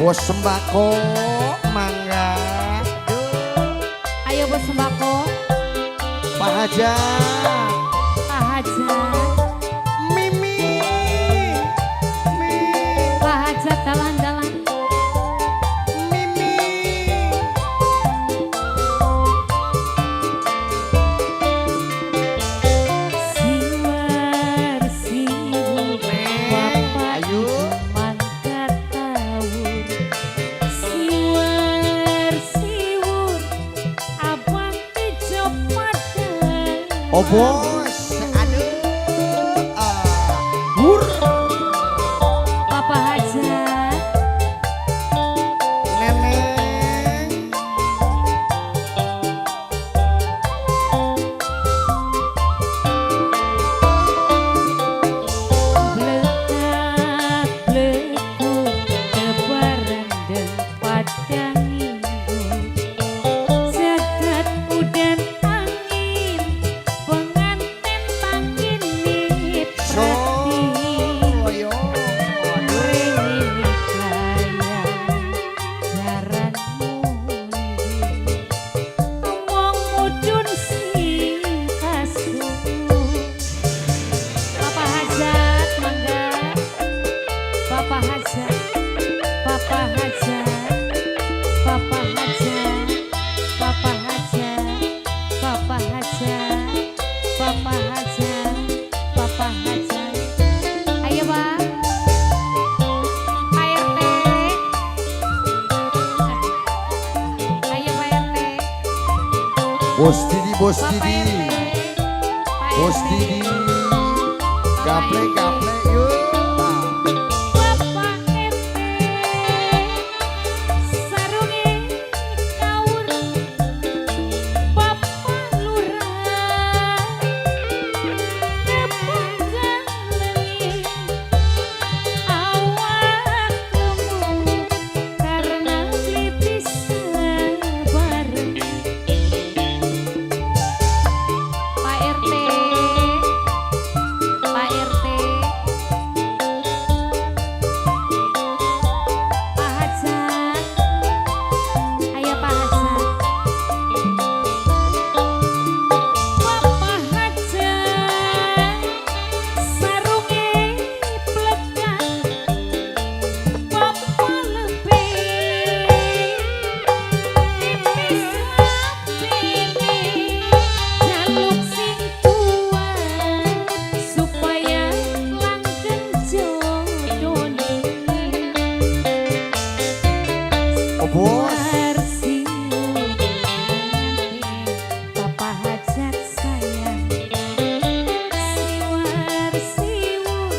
Bos sembako mangga. Ayo bos sembako. Pak Hajat. Pak Hajat. Mimi. Mi. Pak Hajat dalan-dalan. Mimi. Siwar siwur bapak Ayo. Ibu mangkat tawur. Siwar siwur abang ijo padang. Oh bos, aduh, ah, hur, Bapak Hajat. Neneng, Bletak bleku kebarendeng padang jagat udan angin pengantin tangkini prati soyo, aduh, ringini kaya jaran mundi wong mudun sing kasur. Bapak Hajat mangga. Bapak Hajat, Bapak Hajat, Bapak Hajat, Bapak Hajat, Bapak Hajat, Bapak Hajat, Bapak Hajat. Ayo Pak. Pak RT. Ayo Pak RT. Bos Didi, bos Bapak Didi, RT. Pak bos RT. Didi, gaple gaple yuk. Ah. Bapak RT sarunge kaur. Bapak Lurah kepanggang lengit awak lemu karena beli bisa bareng. Pak RT, Pak RT, Pak Hajat. Ayo Pak Hajat. Bapak Hajat sarunge plekan. Bapak lebih tipis hapine jaluk sing kuat supaya langgeng jodone. Oh bos, Siwar Bapak Hajat sayang. Siwar siwur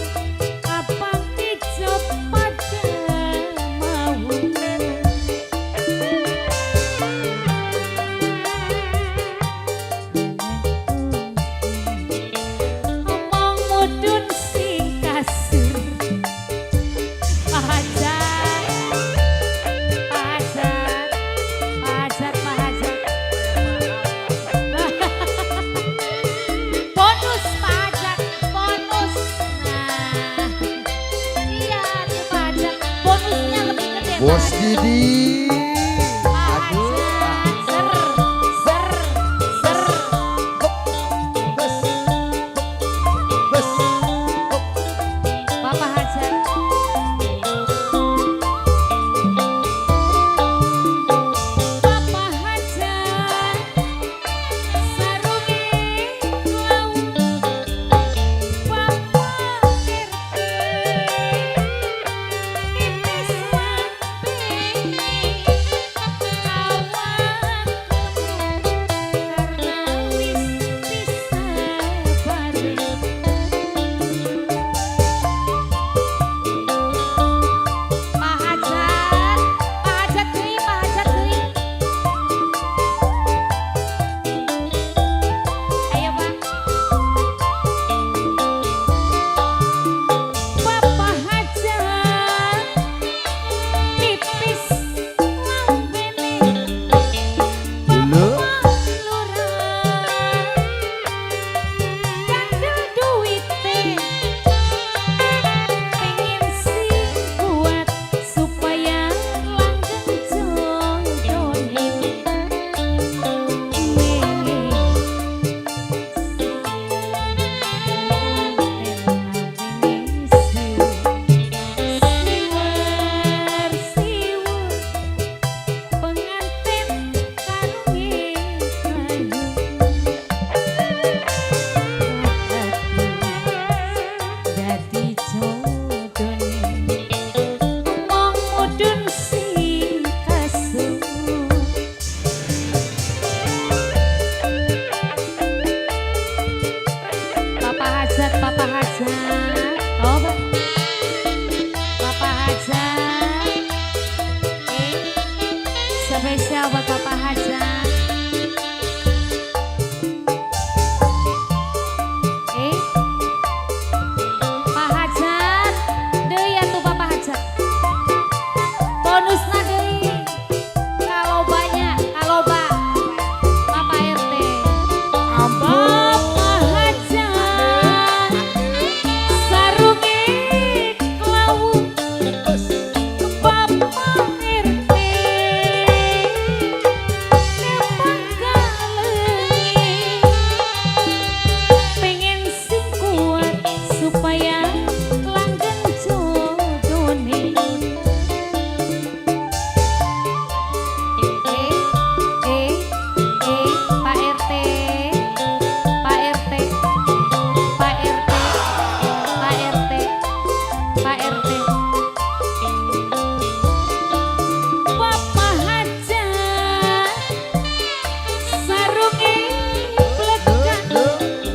abang ijo pada mau. Omong mudun sing kasur. Pak Hajat, Pak Hajat, Pak Hajat, Pak Hajat. Bonus Pak Hajat, bonus. Nah, iya tuh Pak Hajat, bonusnya lebih gede Pak bos Hajat. Didi, Pak aduh, Hajat, ser, ser, ser. Bos, bos, Bapak Hajat. Bapak Hajat sarunge klau. Bapak RT tipis hapine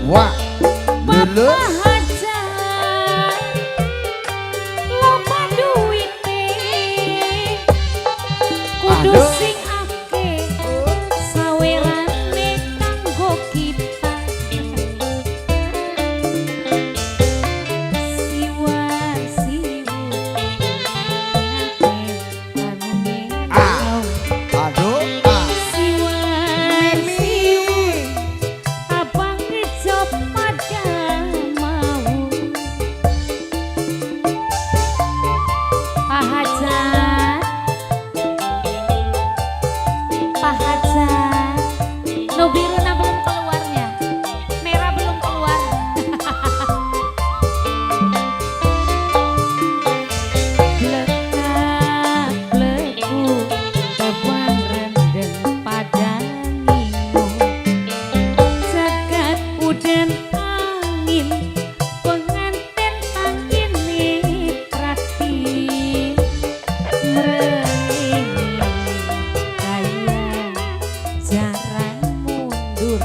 Wah, Papa lulus. Hajat loba duwite kudu Aduh. Sing akeh sawerane kanggo kita siwar siwu. Ah. Aduh, ah. Siwar siwu abang rejo pada mau. Pak Hajat, Pak Hajat, nu biruna belum keluarnya, merah belum keluar. Blekak bleku tebang rendeng padang ngingu jagat udan angin pengantin tangine prati mrengenge kaya jaran mundur.